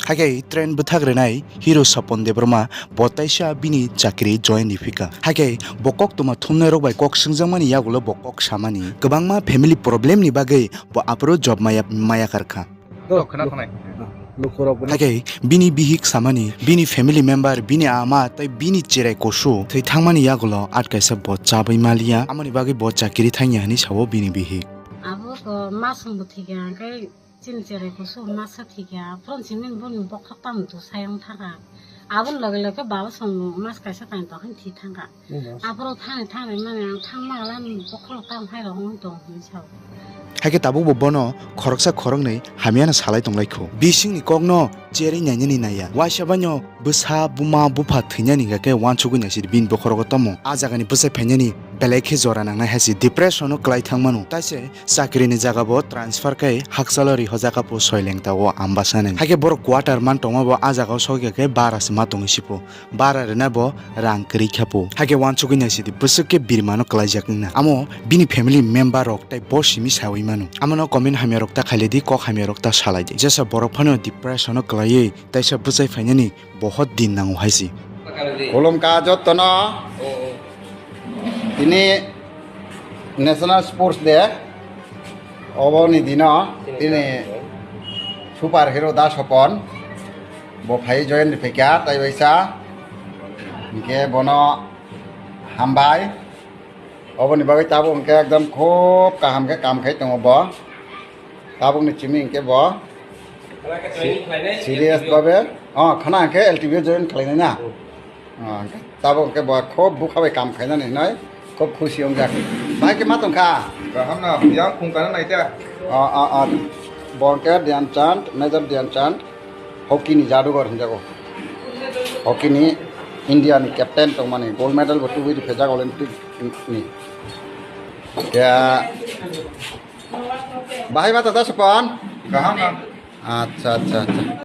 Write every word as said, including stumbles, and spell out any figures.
Hakhe train bwthak rwnai hero Sopon Debbarma bo taisa bini chakri join riphika. Hakhe bo koktwma thumnai rok bai kok swngjakmani yagulo bo kok samani kwbangma family problem ni bagwi bo aphuru job maya, maya karkha. Rok khna tongnai. Hakhe bini bihik samani, bini family member, bini ama tei bini cherai kusu thwi thangmani yagulo at kaisa bo chabwi maliya, amoni bagwi bo chakiri thangya hwnwi sao bini bihik. Abo ko masung bo thikya, hwnkhe chini cherai kusu masa thikya, phone simi boni bokhok tamo tu sayang thangkha. Aboni loge loge baba song mas kaisa kain tong khe thwi thangkha. Aphuru thani thani mani ang thangma hala ni bokhorok tamo hai rok wng tong hinwi sao. Hakhe tabukbo bono khoroksa khoroknwi hamyano salai tonglaikho. Bisingni kokno cherwi nainani naiya. Waisa baino bwsa buma bupha thwinani hwnkhe uansugwi naisidi bini bokhorogo tamo. A jagani bwsai phainani belai khe jora nangnai haisi depression-o kwlai thangmano. Taise chakrini jagabo transfer khe hakchalo rihojak apo Soilengta-o Ambasani. Hakhe borok quarter man tongmabo a jagao sokya khe bara se ma tongwi sipo. Bara rwna bo rang kwrwi kha po. Hakhe uansugwi naisidi bwswk khe birmano kwlaijak wngna. Amo bini family member rok tei bo simi saui mano. Amono comment hamya rok ta khailai di, kok hamya rok ta salai di. Jesa borok phano depression o kwlaiwi taisa bwchai phainani bohot din nango hai si. Khulumkha jottono. Tini National Sports Day. Oboni dino tini super hero Da Sopon. Bo phai join riphaikha tai waisa. Hinkhe bono hambai. Oboni bagwi tabuk hinkhe ekdom khub kaham khe kam khai tongo bo. Tabukni chimi hinkhe bo si-, serious babe. Oh, khana hinkhe L T B o join khlainai na. Oh, tabuk hinkhe bo khub bukha bai kam khainani hinoi khub khusi wngjak. Bai khe ma tongkha? Kaham na, yang phung kana naita. Oh, oh, oh. Bo hinkhe Dhyan Chand, Major Dhyan Chand. Hockey ni jadugor hinjago. Hockey ni India ni captain tongmani, gold medal bo tubui riphaijak Olympic ni. Ya. Bahai ma tata Sopon? Kaham na. Acha, acha, acha.